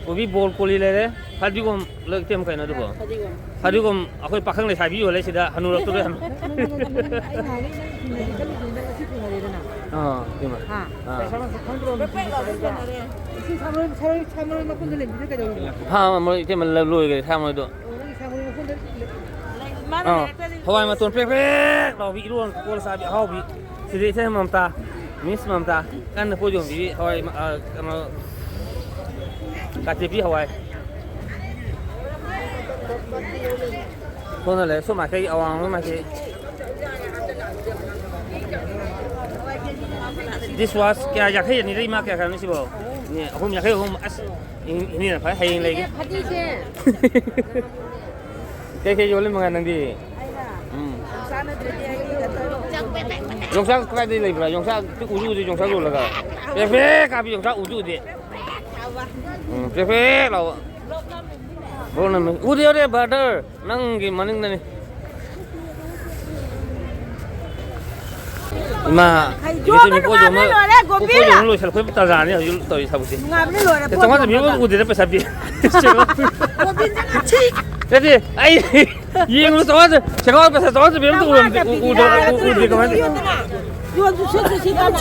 ꯀꯣꯕꯤ ꯕꯣꯜ ꯀꯣꯂꯤ ꯂꯩꯔꯦ꯫ ꯐꯗꯤꯒꯣꯝ ꯂꯣꯏ ꯏꯇꯦꯝ ꯀꯩꯅꯣ ꯑꯗꯨꯕꯣ? ꯐꯗꯤꯒꯣꯝ꯫ ꯐꯗꯤꯒꯣꯝ ꯑꯩꯈꯣꯏ ꯄꯥꯈꯪ ꯂꯩꯁꯥꯕꯤ ꯌꯣꯜꯂꯦ ꯁꯤꯗ, ꯍꯅꯨꯔꯛꯇꯣꯔꯦ ꯍꯅꯨ꯫ ꯑꯩ ꯅꯍꯥꯟꯒꯩ ꯅꯪ ꯊꯦꯡꯅꯗꯤ ꯈꯜꯂꯤꯁꯦ ꯅꯪ ꯉꯁꯤ ꯊꯦꯡꯅꯔꯦꯗꯅ꯫ ꯑꯥ, ꯏꯇꯦꯝꯃ꯫ ꯍꯥ꯫ ꯑꯥ꯫ ꯏꯁꯤꯡ ꯁꯥ ꯃꯔꯣꯏ, ꯁꯥ ꯃꯔꯣꯏ, ꯁꯥ ꯃꯔꯣꯏ ꯃꯈꯨꯟꯗ ꯂꯩꯕꯤꯗꯨ ꯀꯩꯗꯧꯔꯤꯅꯣ? ꯍꯥ, ꯃꯔꯣꯏ ꯏꯇꯦꯝꯃ ꯂ-, ꯂꯣꯏꯈ꯭ꯔꯦ ꯁꯥ ꯃꯔꯣꯏꯗꯣ꯫ ꯑꯣ, ꯅꯪꯒꯤ ꯁꯥ ꯃꯔꯣꯏ ꯃꯈꯨꯟꯗ ꯂꯩ-, ꯃꯥꯅ ꯑꯥ꯫ ꯂꯩꯔꯛꯇ꯭ꯔꯗꯤ ꯍꯋꯥꯏ ꯃꯇꯣꯟ ꯄ꯭ꯔꯦꯛ ꯄ꯭ꯔꯦꯛ ꯂꯥꯎꯕꯤ, ꯏꯔꯣꯟ ꯀꯣꯜꯂ ꯆꯥꯕꯤ ꯑꯍꯥꯎꯕꯤ꯫ ꯁꯤꯗꯤ ꯏꯆꯦ ꯃꯃꯇꯥ, ꯃꯤꯁ ꯃꯃꯇꯥ, ꯀꯟꯅ ꯄꯣꯠ ꯌꯣꯟꯕꯤꯔꯤ ꯍꯋꯥꯏ, ꯑ, ꯀꯩꯅꯣ, ꯀꯥꯇꯦꯄꯤ ꯍꯋꯥꯏ꯫ ꯁꯣꯝꯗ ꯂꯩꯔꯦ, ꯁꯣꯝ ꯃꯥꯏꯀꯩ, ꯑꯋꯥꯡꯂꯣꯝ ꯃꯥꯏꯀꯩ꯫ This was ꯀꯌꯥ, ꯌꯥꯡꯈꯩ ꯑꯅꯤꯗ ꯏꯃꯥ ꯀꯌꯥ ꯀꯌꯥꯅꯣ ꯁꯤꯕꯣ? ꯏꯅꯦ, ꯑꯍꯨꯝ, ꯌꯥꯡꯈꯩ ꯑꯍꯨꯝ, ꯑꯁ, ꯏ-, ꯏꯅꯦꯅ ꯐꯔꯦ, ꯍꯌꯦꯡ ꯂꯩꯒꯦ꯫ ꯐꯗꯤꯁꯦ꯫ ꯀꯩ ꯀꯩ ꯌꯣꯜꯂꯤ ꯃꯉꯥ ꯅꯪꯗꯤ? ꯑꯩꯔꯣ? ꯎꯝ꯫ ꯆꯥꯟꯅꯗ꯭ꯔꯗꯤ ꯑꯩꯒꯤ ꯀꯩꯅꯣ ꯇꯧꯔꯣ꯫ ꯌꯣꯡꯆꯥꯛ ꯀꯗꯥꯏꯗꯩ ꯂꯩꯕ꯭ꯔꯥ? ꯌꯣꯡꯆꯥꯛ ꯎꯁꯨ ꯎꯗꯦ, ꯌꯣꯡꯆꯥꯛ ꯌꯣꯜꯂꯒ꯫ ꯄꯦ ꯄꯦ ꯀꯥꯕꯤ ꯌꯣꯡꯆꯥꯛ ꯎꯁꯨ ꯎꯗꯦ꯫ ꯎꯝ, ꯄꯦ ꯄꯦ ꯂꯥꯎꯕ꯫ ꯕ꯭ꯂꯣꯛ ꯅꯝꯃꯦ꯫ ꯎꯗꯦ, ꯎꯗꯦ, brother꯫ ꯅꯪꯒꯤ ꯃꯅꯤꯡꯗꯅꯤ꯫ ꯏꯃꯥ, ꯍꯩ, ꯏꯕꯦꯇꯣꯟꯒꯤ ꯌꯣꯝꯃ ꯄꯣꯠ ꯌꯣꯝꯃ, ꯂꯣꯏꯔꯦ, ꯄꯣꯠ ꯒꯣꯕꯤꯟ꯫ ꯌꯣꯝꯃ ꯂꯣꯏꯁꯤꯜꯂꯛꯄꯩ ꯇꯥꯟꯖꯥꯅꯤ ꯍꯧꯖꯤꯛ ꯇꯧꯔꯤ ꯊꯕꯛꯁꯦ꯫ ꯅꯨꯡꯉꯥꯏꯕꯅ ꯂꯣꯏꯔꯦ, ꯄꯣꯠ ꯆꯥꯝꯃꯉꯥ ꯆꯞꯄꯤ ꯌꯣꯝꯃꯒ꯫ ꯑꯃ ꯎꯗꯦꯗ ꯄꯩꯁꯥ ꯄꯤ꯫ ꯒꯣꯕꯤꯟꯗ ꯉꯁꯤ꯫ ꯅꯠꯇꯦ, ꯑꯩ ꯌꯦꯡꯕꯗ ꯆꯥꯝꯃꯉꯥ ꯆꯞ-, ꯁꯦꯒꯥꯎ ꯄꯩꯁꯥ ꯆꯥꯝꯃꯉꯥ ꯆꯞꯄꯤ ꯑꯝꯇ ꯎꯔꯝꯗꯦ, ꯎ-, ꯎꯗ-, ꯎ-, ꯎꯗꯦ ꯀꯃꯥꯏꯅ ꯇꯧ-, ꯌꯣꯟꯁꯨ ꯁꯤꯠꯁꯨ ꯁꯤꯠꯇꯅ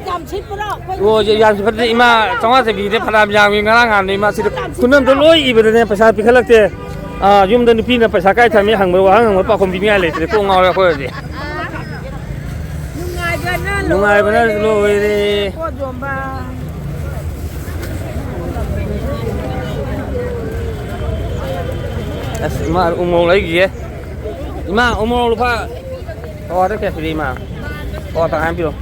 ꯌꯥꯝ ꯁꯤꯠꯄ꯭ꯔꯣ? ꯑꯩꯈꯣꯏ ꯑꯣ, ꯌꯥꯝ ꯁꯤꯠꯄꯗꯤ ꯏꯃꯥ ꯆꯥꯝꯃꯉꯥ ꯆꯞꯄꯤꯗꯤ ꯐꯅꯌꯥꯝ ꯌꯥꯝꯃꯤ, ꯉꯔꯥꯡ ꯅꯍꯥꯟꯗ ꯏꯃꯥ ꯁꯤꯗ ꯈꯨꯅꯝꯗꯣ ꯂꯣꯏ ꯏꯕꯗꯅꯦ ꯄꯩꯁꯥ ꯄꯤꯈꯠꯂꯛꯇꯦ꯫ ꯑꯥ, ꯌꯨꯝꯗ ꯅꯨꯄꯤꯅ ꯄꯩꯁꯥ ꯀꯥꯏ ꯊꯝꯃꯤ ꯍꯪꯕꯗ ꯋꯥꯍꯪ ꯍꯪꯕꯗ ꯄꯥꯎꯈꯨꯝ ꯄꯤꯅꯤꯡꯉꯥꯏ ꯂꯩꯇ꯭ꯔꯦ꯫ ꯀꯣꯛ ꯉꯥꯎꯔꯦ ꯑꯩꯈꯣꯏ ꯍꯧꯖꯤꯛ꯫ ꯅꯨꯡꯉꯥꯏꯕꯅ ꯅꯨꯡꯉꯥꯏꯕꯅ ꯂꯣꯏꯔꯦ꯫ ꯂꯣꯏꯔꯦ꯫ ꯄꯣꯠ ꯌꯣꯟꯕ꯫ ꯑꯁ, ꯏꯃꯥ ꯎꯃꯣꯔꯣꯛ ꯂꯩꯈꯤꯒꯦ꯫ ꯏꯃꯥ, ꯎꯃꯣꯔꯣꯛ ꯂꯨꯄꯥ ꯄꯋꯥꯗ ꯀꯌꯥ ꯄꯤꯔꯤ, ꯏꯃꯥ? ꯄꯋꯥ ꯇꯪꯈꯥꯏ ꯑꯃ ꯄꯤꯔꯣ꯫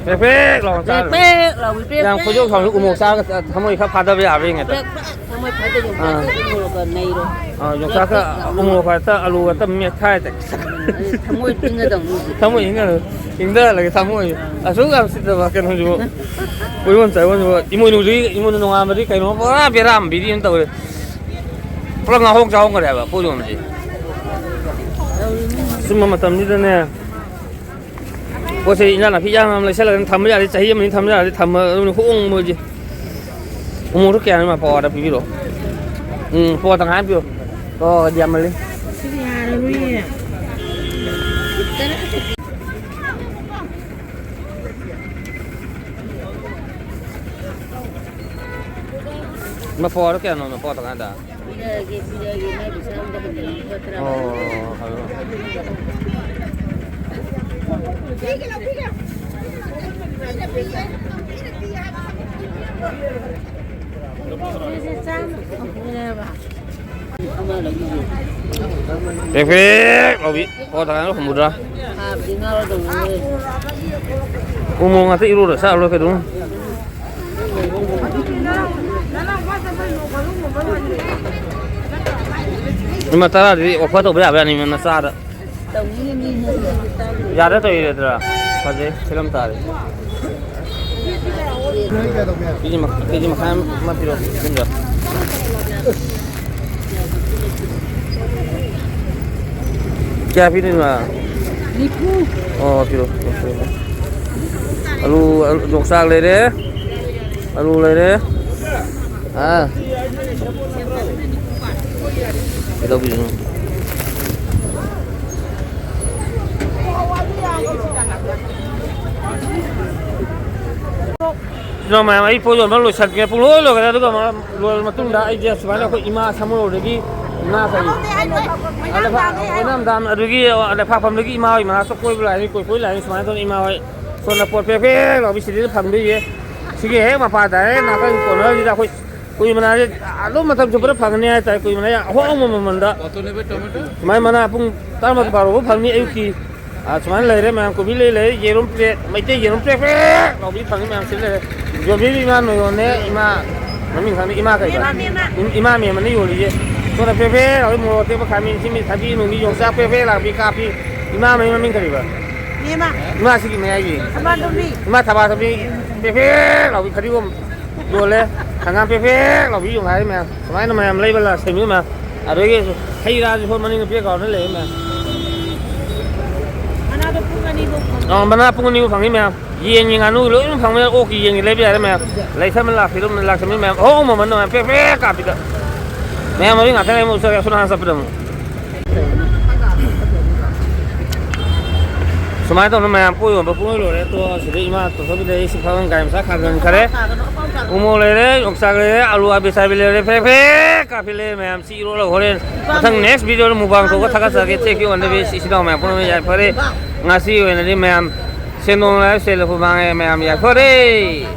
ꯄꯦꯛ ꯄꯦꯛ ꯂꯥꯎꯅ ꯆꯥꯔꯣ꯫ ꯄꯦꯛ ꯄꯦꯛ ꯂꯥꯎꯏ, ꯄꯦꯛ ꯌꯥꯝ ꯄꯦꯛ ꯈꯣꯏꯗꯧ ꯁꯥꯎꯅ ꯂꯥꯎꯏ꯫ ꯎꯃꯣꯔꯣꯛ ꯆꯥꯔꯒ ꯊꯃꯣꯏ ꯈꯔ ꯐꯥꯗꯕ ꯌꯥꯕ꯭ꯔꯥ ꯌꯦꯡꯒꯦ꯫ ꯄꯦꯛ ꯄꯦꯛ ꯊꯃꯣꯏ ꯐꯥꯗꯕ ꯑꯥ꯫ ꯎꯃꯣꯔꯣꯛꯀ ꯅꯩꯔꯣ꯫ ꯑꯥ, ꯌꯣꯡꯆꯥꯛꯀ ꯄꯦꯛ ꯄꯦꯛ ꯂꯥꯎꯏ꯫ ꯎꯃꯣꯔꯣꯛꯀ ꯍꯦꯛꯇ ꯑꯂꯨꯒ ꯍꯦꯛꯇ ꯃꯦꯠꯈꯥꯏꯔꯦ꯫ ꯑꯗꯨ ꯊꯃꯣꯏ ꯏꯪꯒꯗꯧꯅꯤ ꯍꯧꯖꯤꯛ꯫ ꯊꯃꯣꯏ ꯏꯪꯒꯗꯧꯅꯤ꯫ ꯏꯪꯊꯍꯜꯂꯒꯦ ꯊꯃꯣꯏ꯫ ꯑꯁꯨꯛ ꯌꯥꯝ ꯁꯤꯠꯇꯕ ꯀꯩꯅꯣꯁꯤꯕꯨ꯫ ꯀꯣꯏꯌꯣꯟ ꯆꯥꯏꯌꯣꯟꯁꯤꯕꯨ꯫ ꯏꯃꯣꯏꯅꯨꯗꯤ, ꯏꯃꯣꯏꯅꯨ ꯅꯣꯡꯉꯥꯟꯕꯗꯤ ꯀꯩꯅꯣ ꯄꯨꯔꯥ ꯕꯦꯔꯥ ꯑꯃ ꯕꯤꯗꯤ ꯑꯃ ꯇꯧꯔꯦ꯫ ꯄꯨꯂꯞ ꯉꯥꯍꯣꯡ ꯆꯥꯍꯣꯡ ꯈꯔꯦ ꯍꯥꯏꯕ ꯄꯣꯠ ꯌꯣꯟꯕꯁꯦ꯫ ꯁꯨꯝꯕ ꯃꯇꯝꯁꯤꯗꯅꯦ, ꯄꯣꯠꯁꯦ ꯏꯟꯖꯥꯡ ꯅꯥꯄꯤ ꯌꯥꯝ ꯌꯥꯝ ꯂꯩꯁꯜꯂꯒ ꯊꯝꯕ ꯌꯥꯔꯗꯤ, ꯆꯍꯤ ꯑꯃꯅꯤ ꯊꯝꯕ ꯌꯥꯔꯗꯤ ꯊꯝꯕ ꯑꯗꯨꯝ ꯍꯣꯡꯕ ꯍꯧꯖꯤꯛ꯫ ꯎꯃꯣꯔꯣꯛꯇꯣ ꯀꯌꯥꯅꯣ ꯏꯃꯥ ꯄꯋꯥꯗ ꯄꯤꯕꯤꯔꯛꯑꯣ꯫ ꯎꯝ, ꯄꯣ ꯇꯪꯈꯥꯏ ꯑꯃ ꯄꯤꯌꯨ꯫ ꯑꯣ, ꯌꯥꯝꯃꯜꯂꯤ꯫ ꯁꯤꯗꯤ ꯌꯥꯔꯔꯣꯏꯌꯦ꯫ ꯃꯄꯣꯗꯣ ꯀꯌꯥꯅꯣ, ꯃꯄꯣ ꯇꯪꯈꯥꯏꯗ? ꯄꯤꯔꯛꯑꯒꯦ, ꯄꯤꯔꯛꯑꯒꯦ, ꯃꯥꯏ ꯄꯩꯁꯥ ꯑꯝꯇ ꯍꯟꯖꯤꯜꯂꯛꯑꯣ, ꯂꯨꯄꯥ ꯇꯔꯥ꯫ ꯑꯣ, ꯍꯜꯂꯣ꯫ ꯁꯤꯁꯦ ꯆꯥꯝꯃ ꯍꯨꯝꯐꯨꯅꯦꯕ꯫ ꯄꯦꯛ ꯄꯦꯛ ꯂꯥꯎꯕꯤ꯫ ꯑꯣ, ꯇꯪꯈꯥꯏ ꯍꯨꯝꯐꯨꯇꯔꯥ꯫ ꯍꯥꯞꯄꯗꯤ ꯉꯥꯎꯔꯗꯧꯅꯦ꯫ ꯎꯃꯣꯔꯣꯛ ꯉꯥꯛꯇ ꯏꯔꯣꯜꯂ ꯆꯥꯔꯨꯔ ꯀꯩꯗꯧꯅꯤ? ꯂꯨꯄꯥ ꯇꯔꯥꯗꯤ offer ꯇꯧꯕ ꯌꯥꯕ ꯌꯥꯅꯤ, ꯃꯆꯥꯗ꯫ ꯇꯧꯅꯤ ꯃꯤ ꯍꯦꯟꯅ ꯇꯥꯡ ꯌꯥꯗ ꯇꯧꯔꯤꯔꯗ꯭ꯔꯥ? ꯐꯖꯩ, ꯐꯤꯂꯝ ꯇꯥꯔꯦ꯫ ꯀꯦꯖꯤ ꯃꯈ-, ꯀꯦꯖꯤ ꯃꯈꯥꯏ ꯑꯃ ꯄꯤꯔꯣ, ꯌꯨꯝꯗ꯫ ꯀꯌꯥ ꯄꯤꯗꯣꯏꯅꯣ? ꯅꯤꯐꯨ꯫ ꯑꯣ, ꯄꯤꯔꯣ, ꯄꯤꯔꯣ, ꯄꯤꯔꯣ꯫ ꯑꯂꯨ, ꯑꯂꯨ, ꯌꯣꯡꯆꯥꯛ ꯂꯩꯔꯦ, ꯑꯂꯨ ꯂꯩꯔꯦ꯫ ꯑꯥ꯫ ꯀꯩꯗꯧꯕꯤꯔꯤꯅꯣ? ꯏꯆꯤꯟ ꯏꯅꯥꯎ ꯃꯌꯥꯝ, ꯑꯩ ꯄꯣꯠ ꯌꯣꯟꯕ ꯂꯣꯏꯁꯤꯟꯒꯦ, ꯄꯨꯡꯂꯣꯏ ꯂꯣꯏꯈ꯭ꯔꯦ꯫ ꯑꯗꯨꯒ ꯃ-, ꯂꯣꯏꯔꯕ ꯃꯇꯨꯡꯗ ꯑꯩꯁꯦ ꯁꯨꯃꯥꯏꯅ ꯑꯩꯈꯣꯏ ꯏꯃꯥ ꯁꯥꯃꯨꯔꯧꯗꯒꯤ ꯏꯃꯥ ꯀꯔꯤ? ꯑ, ꯂꯩꯐꯥ-, ꯑꯣꯏꯅꯥꯝ ꯗꯥꯝ ꯑꯗꯨꯒꯤ, ꯑ, ꯂꯩꯐꯥꯛꯐꯝꯗꯒꯤ ꯏꯃꯥ ꯍꯣꯏ ꯃꯅꯥꯛꯇ ꯀꯣꯏꯕ ꯂꯥꯛꯏꯅꯤ, ꯀꯣꯏ ꯀꯣꯏ ꯂꯥꯛꯏꯅꯤ꯫ ꯁꯨꯃꯥꯏꯅ ꯇꯧꯗꯅ ꯏꯃꯥ ꯍꯣꯏ ꯁꯣꯝꯗ ꯄꯣꯠ ꯄꯦꯛ ꯄꯦꯛ ꯂꯥꯎꯕꯤ ꯁꯤꯗꯩꯗ ꯐꯪꯗꯣꯏꯁꯦ꯫ ꯁꯤꯒꯤ ꯍꯦꯛ ꯃꯄꯥ direct ꯅꯥꯀꯟ corner ꯁꯤꯗ ꯑꯩꯈꯣꯏ ꯀꯨꯏ ꯃꯅꯥꯁꯦ ꯑꯗꯨꯝ ꯃꯇꯝ ꯆꯨꯞꯄꯗ ꯐꯪꯒꯅꯤ ꯍꯥꯏꯇꯥꯔꯦ꯫ ꯀꯨꯏ ꯃꯅꯥ ꯑꯍꯣꯡꯕ ꯃꯃꯜꯗ꯫ ꯁꯨꯃꯥꯏꯅ ꯃꯅꯥ ꯄꯨꯡ ꯇꯔꯥꯃꯥꯊꯣꯏ ꯕꯥꯔꯣ ꯐꯥꯎ ꯐꯪꯅꯤ ꯑꯌꯨꯛꯀꯤ꯫ ꯑꯥ, ꯁꯨꯃꯥꯏꯅ ꯂꯩꯔꯦ ꯃꯌꯥꯝ, ꯀꯣꯕꯤ ꯂꯩ ꯂꯩꯔꯦ, ꯌꯦꯔꯨꯝ plate, ꯃꯩꯇꯩ ꯌꯦꯔꯨꯝ ꯄꯦꯛ ꯄꯦꯛ ꯂꯥꯎꯕꯤ ꯐꯪꯉꯤ ꯃꯌꯥꯝ ꯁꯤꯗ ꯂꯩꯔꯦ꯫ ꯌꯣꯟꯕꯤꯔꯤꯕ ꯏꯃꯥ ꯅꯣꯏꯌꯣꯟꯅꯦ, ꯏꯃꯥ ꯃꯃꯤꯡ ꯈꯪꯗꯦ, ꯏꯃꯥ ꯀꯩꯕ? ꯏꯃꯥ ꯃꯦꯝꯃ꯫ ꯏꯝ-, ꯏꯃꯥ ꯃꯦꯝꯃꯅ ꯌꯣꯜꯂꯤꯁꯦ꯫ ꯁꯣꯝꯗ ꯄꯦꯛ ꯄꯦꯛ ꯂꯥꯎꯕꯤ ꯃꯣꯔꯣꯛ ꯑꯇꯦꯛꯄ, ꯈꯥꯃꯦꯟ ꯑꯁꯤꯟꯕꯤ, ꯊꯕꯤ ꯅꯨꯡꯕꯤ, ꯌꯣꯡꯆꯥꯛ ꯄꯦꯛ ꯄꯦꯛ ꯂꯥꯎꯕꯤ ꯀꯥꯞꯄꯤ꯫ ꯏꯃꯥ ꯃꯃꯤꯡ, ꯃꯃꯤꯡ ꯀꯔꯤꯕ? ꯃꯦꯝꯃ꯫ ꯏꯃꯥ ꯁꯤꯒꯤ ꯃꯌꯥꯏꯒꯤ꯫ ꯁꯅꯥꯇꯣꯝꯕꯤ꯫ ꯏꯃꯥ ꯊꯕꯥꯇꯣꯝꯕꯤ ꯄꯦꯛ ꯄꯦꯛ ꯂꯥꯎꯕꯤ ꯐꯗꯤꯒꯣꯝ ꯌꯣꯜꯂꯦ꯫ ꯍꯪꯒꯥꯝ ꯄꯦꯛ ꯄꯦꯛ ꯂꯥꯎꯕꯤ ꯌꯣꯜꯂꯦ ꯍꯥꯏ ꯃꯌꯥꯝ꯫ ꯁꯨꯃꯥꯏꯅ ꯃꯌꯥꯝ ꯂꯩꯕ ꯂꯥꯛ-, ꯁꯦꯝꯕꯤꯌꯨ ꯃꯌꯥꯝ꯫ ꯑꯗꯒꯤ ꯍꯩ ꯔꯥꯁꯨ ꯁꯣꯝ ꯃꯅꯤꯡꯗ ꯄꯦꯛ ꯂꯥꯎꯅ ꯂꯩꯌꯦ ꯃꯌꯥꯝ꯫ ꯃꯅꯥꯗꯣ ꯄꯨꯡ ꯑꯅꯤ ꯐꯥꯎ ꯐꯪꯉꯤ꯫ ꯑ, ꯃꯅꯥ ꯄꯨꯡ ꯑꯅꯤ ꯐꯥꯎ ꯐꯪꯉꯤ ꯃꯌꯥꯝ꯫ ꯌꯦꯟꯒꯤ, ꯉꯥꯅꯨꯒꯤ ꯂꯣꯏꯅ ꯐꯪꯉꯤ꯫ ꯑꯣꯛꯀꯤ, ꯌꯦꯟꯒꯤ ꯂꯩꯕ ꯌꯥꯔꯦ ꯃꯌꯥꯝ꯫ ꯂꯩꯁꯥꯕꯤ ꯂꯥꯛꯄꯤꯔꯣ, ꯂꯥꯛꯁꯟꯕꯤ ꯃꯌꯥꯝ꯫ ꯑꯍꯣꯡꯕ ꯃꯃꯜꯗ ꯃꯌꯥꯝ ꯄꯦꯛ ꯄꯦꯛ ꯀꯥꯞꯄꯤꯗ꯫ ꯃꯌꯥꯝ ꯃꯃꯤꯡ ꯉꯥꯛꯇ ꯑꯃꯨꯛ ꯆꯠꯂꯦ, ꯑꯁꯣꯝ ꯅꯥꯀꯟ ꯆꯠꯄꯗ ꯑꯃꯨꯛ꯫ ꯁꯨꯃꯥꯏꯅ ꯇꯧꯅ ꯃꯌꯥꯝ ꯄꯣꯠ ꯌꯣꯟꯕ ꯄꯨꯡꯂꯣꯏ ꯂꯣꯏꯔꯦ꯫ ꯇꯣ ꯁꯤꯗ ꯏꯃꯥ ꯇꯣꯝꯊꯣꯛꯄꯤꯗ ꯑꯩ ꯁꯤ ꯐꯥꯕ ꯒꯥꯔꯤ ꯃꯆꯥ ꯈꯥꯝꯖꯤꯟꯈꯔꯦ꯫ ꯎꯃꯣꯔꯣꯛ ꯂꯩꯔꯦ, ꯌꯣꯡꯆꯥꯛ ꯂꯩꯔꯦ, ꯑꯂꯨ ꯑꯕꯤꯁꯥꯕꯤ ꯂꯩꯔꯦ, ꯐꯦ ꯐꯦ ꯀꯥꯐꯤ ꯂꯩꯔꯦ꯫ ꯃꯌꯥꯝ ꯁꯤ ꯏꯔꯣꯜꯂꯒ ꯍꯣꯔꯦꯟ ꯃꯊꯪ next video ꯗ mukbang ꯇꯧꯔꯒ ꯊꯥꯒꯠꯆꯔꯛꯀꯦ꯫ Thank you, ꯋꯥꯟꯗꯕꯤ ꯏꯆꯤꯟ ꯏꯅꯥꯎ ꯃꯌꯥꯝ ꯄꯨꯝꯅꯃꯛ ꯌꯥꯏꯐꯔꯦ꯫ ꯉꯁꯤ ꯑꯣꯏꯅꯗꯤ ꯃꯌꯥꯝ ꯁꯦꯟꯗꯣꯡ ꯂꯥꯏꯐ ꯁ꯭ꯇꯥꯏꯜ ꯂꯐꯨ ꯃꯥꯡꯉꯦ꯫ ꯃꯌꯥꯝ ꯌꯥꯏꯐꯔꯦ꯫